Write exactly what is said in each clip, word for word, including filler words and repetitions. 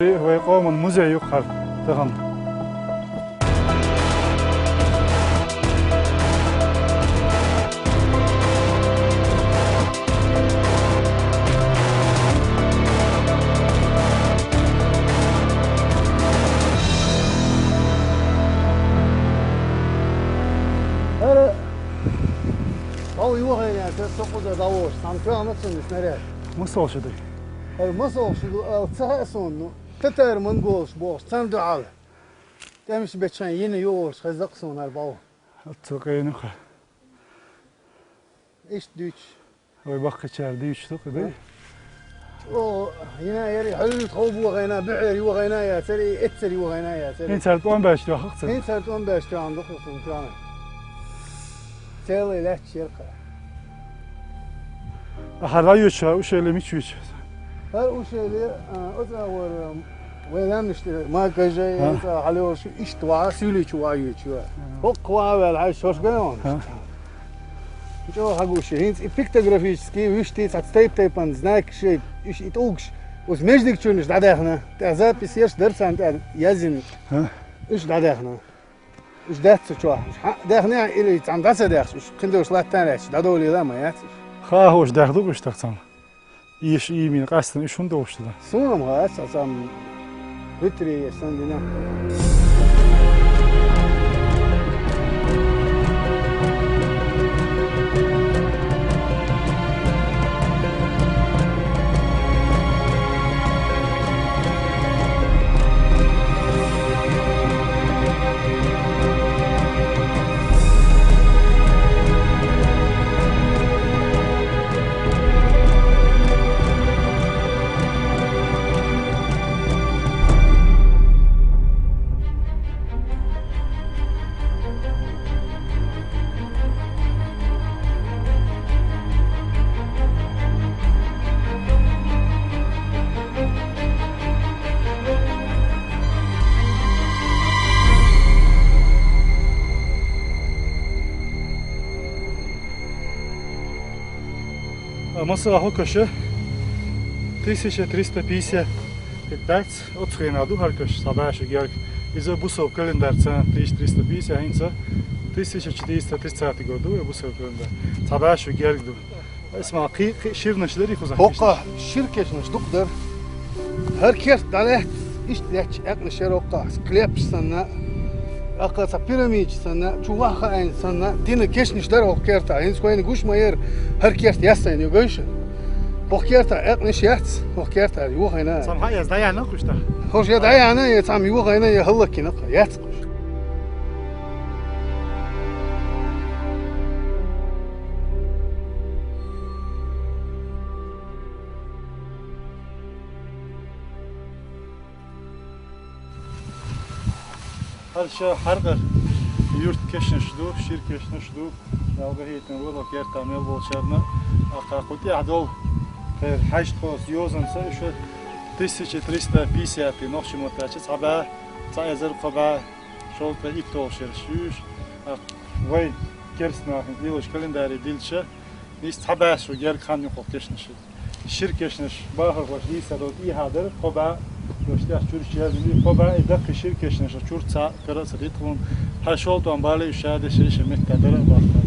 Вай къоман музей ю хӀара тахан. ХӀара бӀаьвла йохайна яц, со кхуза дӀавоша, цхьана тоьхна цунна снаряд. Масса шу ду? ХӀара масса шу ду, ала ца хаьа суна, ну, татар-монголаш бохуш, царна дуьхьал. ТӀемаш бечхьан йина ю олуш хеза-кх суна хӀара бӀаьвла. Оццул къена ю хӀара. Иштта дуьйцуш. Вай баккхийчара дуьйцуш ду-кх и, дай? О, йина яра, хьуьлла тхов бохайна, буьхьера йохайна яцара, и эццара йохайна яцара. ХӀинца хӀара тӀом баьчча тоьхна-кх цара. ХӀинца хӀара тӀом баьчча тоьхна ду-кх суна тоьхна. Целый лаьтташ яра-кх. А хӀара дӀайоьдуш ушали мича йоьду? ХӀара ушали, а, оцу агӀор, а, вайн лаьмнаш тӀера, Магажай, а, цӀа хьалайолуш, иштта ваха, суьйли чу ваха йоьдуш ю. А. ХӀокху ваха ваьлла хьайша шорш ган ван. А. ЧӀогӀа хьагуш ю. ХӀинца и пиктографический, вуьшта цхьацца тайп-тайпана знакаш, уьш и тӀулгаш, оцу маьждиг чуьра уьш дӀадаьхна. ТӀехь запись ерш дара царна тӀехь язйина. А. Уьш дӀадаьхна. Уьш дац цу чохь. Уьш хьан а даьхна или цхьана дӀа ца даьхча, уьш кхин долуш латтана лаьтташ дӀадолийла ма яц уьш. Хаахуш даьхна ду-кх уьш тахана? Иша иймина къаьстина уьш хӀунда долуш ду? Суна ма хац, цхьамма витри санна дина. А масала хӀокхуьша тысяча триста пятьдесят пять, оцу хенахь ду хӀара каш, цхьа бӀе шо герга. Иза бусалба календарца тысяча триста пятьдесят, хӀинца тысяча четыреста тридцатый год ду, бусалба календарь. Цхьа бӀе шо герга ду. Исма, кхи-, кхи-, ширнаш дарий кхузахь? ХӀокхахь шира кешнаш дукха дара. ХӀара керт дӀалаьтта, иштта лаьтташ аькънаш яра хӀокхахь, склепаш санна, тӀаккха цхьа пирамидаш санна, чу ваха хаийна санна, дина кешнаш дара хӀокху кертахь. ХӀинца вайна гуш ма яра, хӀара керт яссайна ю, гой шу? ХӀокху кертахь аькънаш яц, хӀокху кертахь йохайна. Цхьамма хьаэца дӀаяьхьна кхуьш тахана? ХӀорш я дӀаяьхьна, я цхьамма йохайна, я хӀаллакйина, яц кхуьш. ХӀара ша Хьаркъара юьртан кешнаш ду, шира кешнаш ду, ялгӀа хӀиттина вала кертахь мел болчарна, а кху тӀехь долу, кхеран хьаьжтхоца йозанца, уьш тысяча триста пятьдесят нохчийн маттахь цхьа бӀе, цхьа эзар кхо бӀе, шовзткъе итт долуш ерш ю уьш, а вай керстанахна лелочу календаре дилча, иза цхьа бӀе шо герга хан ю кху кешнаш. Шира кешнаш бахархоша дийца долу тӀехьа дара, кхо бӀе, оцу тӀехь чуьра чу яздина, кхо бӀе и даккхий шира кешнаш чуьра цхьа кара а ца дитхуна, хьан шолгӀа тӀом бале уьш ша деши, ша меттахь дара а бахара.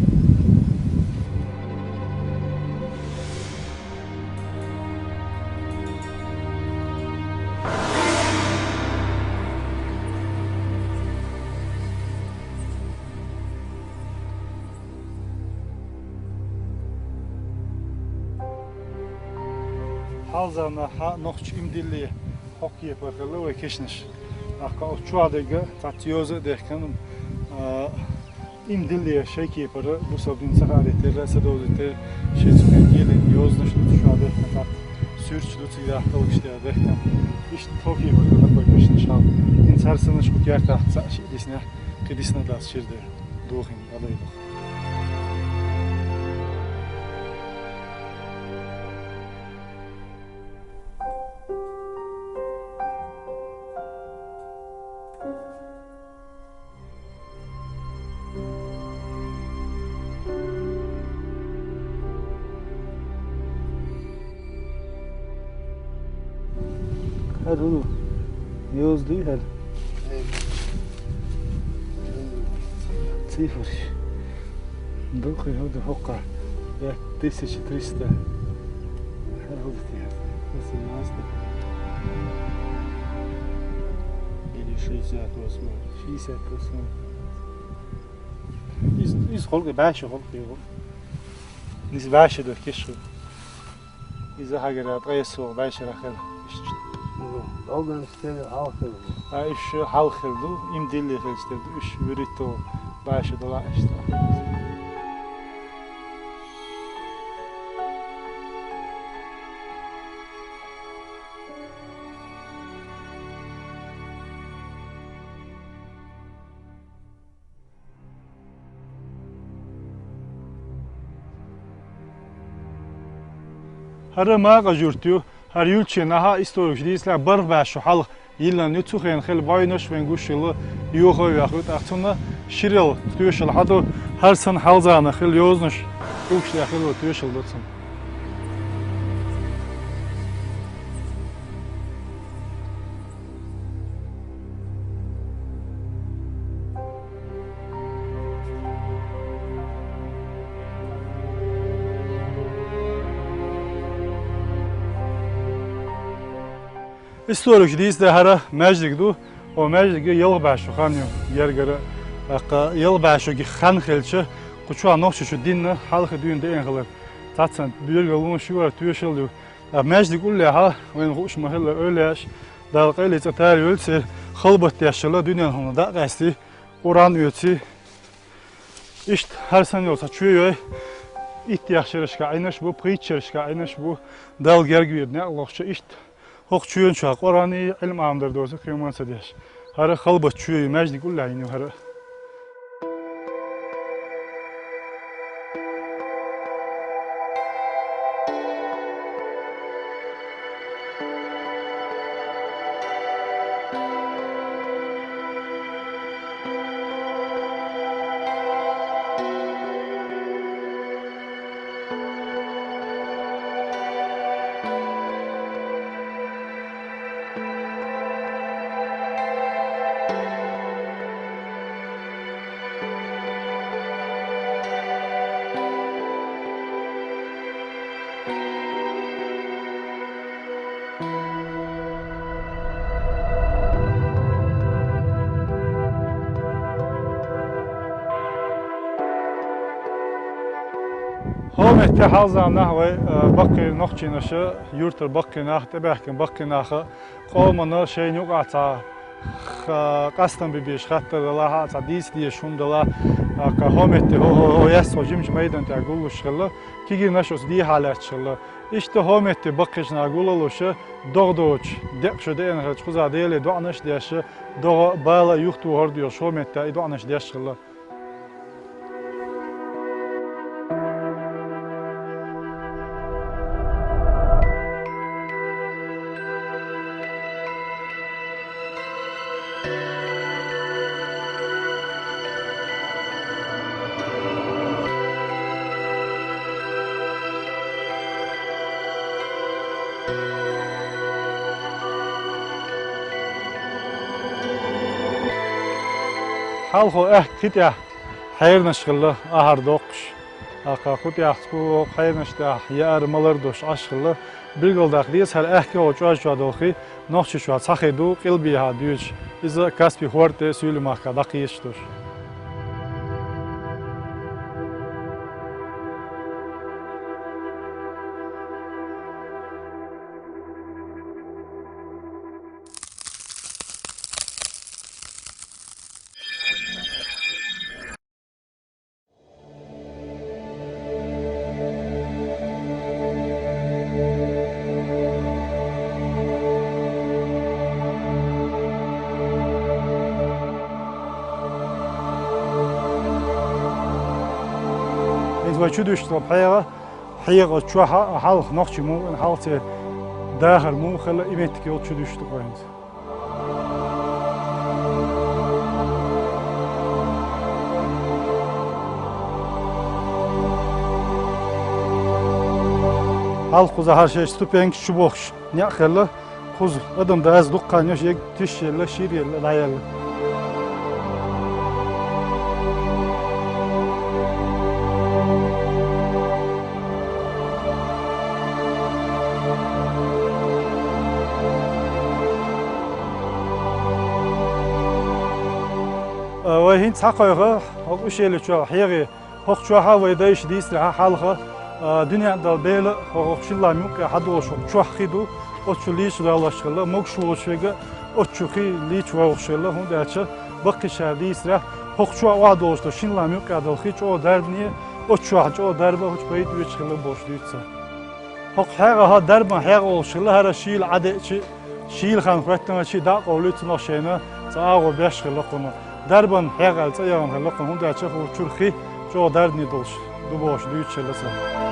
Хьалзаманахь нохчийн иман диллина хӀокху кепара хилла вай кешнаш. ТӀаккха оцу чохь дерг цхьацца йоза а дехкина, а, иман диллина шайн кепара бусалба дин ца хаарийта, ца довзийта, шайн цу хенахь елла йозанаш ду цу чохь дехкина, цхьацца суьрташ ду цигахь кӀалгаш тӀехь дехкина. Иштта хӀокху кепара хилла вай кешнаш хьал. ХӀинца хӀара санаш кху кертахь цхьаъ шиъ диснехь, кхин дисна а дац шира де. Дохийна, Аллах. ХӀара хӀун ду? Йоза дуй хӀара? Цифраш. Дукха хӀу ду хӀокха. Пять тысяч триста. ХӀара хӀу ду тиха? Восемнадцать. Или шестьдесят восемь. Шестьдесят восемь. Из, из холга, баша холга йо. Из баша до кешху. Из хагара тайсо баша рахел. Оган стер алхел. А иш халхел ду, им дилли хелстер ду, иш вирито баша дола ишта. ХӀара Макъа журт ю, хӀара юлче наха историкаш дийцле барх баьшу хьалха йиллан ю, цу хенахь хила бойнаш вайн гуш йилла, юха а вехуьйту, ах цунна ширал тоьшал хьаду, хӀара сан хьалзана хила йозанаш, угшда хила тоьшал ду цунна. Историкаш дийцаде хӀара маьждиг ду, о маьждиг ялх баьшу хан ю, гергара, аккха ялх баьшуги хан хилча, кху чу нохчашу динна хьалха дуьйна деана хилар. Цацан буьргаллун шуьгара тоьшал ю. А маьждиг уллехьа, вайн хууш ма хилла, ойлеш, Дала къайле цӀа тара йолцер, халбат дешшала дуьнен хӀума дакъасти, Къуръан оьци. Ишт хӀара сан йолу сан чоь йой, итт яхшарашка Ӏинаш бу, пхийтта шерашка Ӏинаш бу, Дала герга вийр некъ лохча ишт. ХӀокху чоьнчохь Къуръани, Ӏилма Ӏамдар доцу кхин ма ца деш. ХӀара халбат чоь ю, маьждиг уллехь йина ю хӀара. ХӀокху метте хьалзаманахь вай, а, баккхий нохчийнаша, юьртара баккхий нах, тӀебаьхкина баккхий наха, къомана шайна юкъахь цхьа ха-, къастам бен безаш хаттар далахь а, цхьа дийца дезаш хӀума далахь а, кху хӀокху метте хӀо-, хӀо-, хӀо яьсса хӀо жимачу майдан тӀехь гуллуш хилла, кегийнаш оцу дехьа лаьтташ хилла. Иштта хӀокху метте баккхийчу наха гуллуш, догӀа доцуш, декъашхо деана хилча, кхузахь Деле доӀанаш а деш, догӀа а, бала а юхатохар а доьхуш, хӀокху метте и доӀанаш деш хилла. Хьалхо аьхка хи тӀехь хьернаш хилла, ахьар доккхуш. ТӀаккха кху тӀехь цхьа хьернаш тӀехь яар-малар долуш Ӏаш хилла. Билгалдаккха деза, хӀара аьхка а чӀоз-чӀоз долу хи, Нохчийчохь цхьа хи ду, къилбехьа дуьйцуш. Иза Каспи хӀорда тӀе Суьйлийн махка дӀакхеташ долуш. Иза вай чу дуьсту пхьегӀа, пхьегӀа чохь а хьалха нохчий муха вина, хьалха церан дахар муха хилла, и меттиг йолчу дуьсту вай хӀинца. Хьалха кхузахь хӀара шайша ступенькаш чу бохкуш некъ хилла, Кхуза адам даза дукха хан йош, ег тиш елла, шир елла, дӀаелла. А, вай хӀинца хьакхойха, хӀокху ущелье чохь хьегӀе. ХӀокху чохь а вай дайша дийцарехь хьалха, а, дуьнен а Дала бела, хӀокху шиннла мукъа хьадолуш хӀокху чохь хи ду, оцу чу лийча ваьллаш хилла, могуш волуш верг а оцу чу хи лийча вовхуш хилла, хӀунда аьлча баккхийчара дийцарехь, хӀокху чохь охьадолуш долу шиннла мукъа долу хи чӀогӀа дарбане, оцу чохь чӀогӀа дарба, хӀокху чу пайда оьцуш хилла бохуш дуьйцу цара. ХӀокху хьегӀа хӀара дарбан хьегӀа олуш хилла, хӀара шийла Ӏадеъчи, шийла хан хӀоьттинчи дӀа а къовлуьйту нохчийна, цкъа агӀо беш хилла кхунах. Дарбан хьегӀа аьлла цӀе яхана хилла кхунах, хӀунда аьлча хӀокху чуьра хи чӀогӀа дарбане долуш ду бохуш дуьйцуш хилла цара.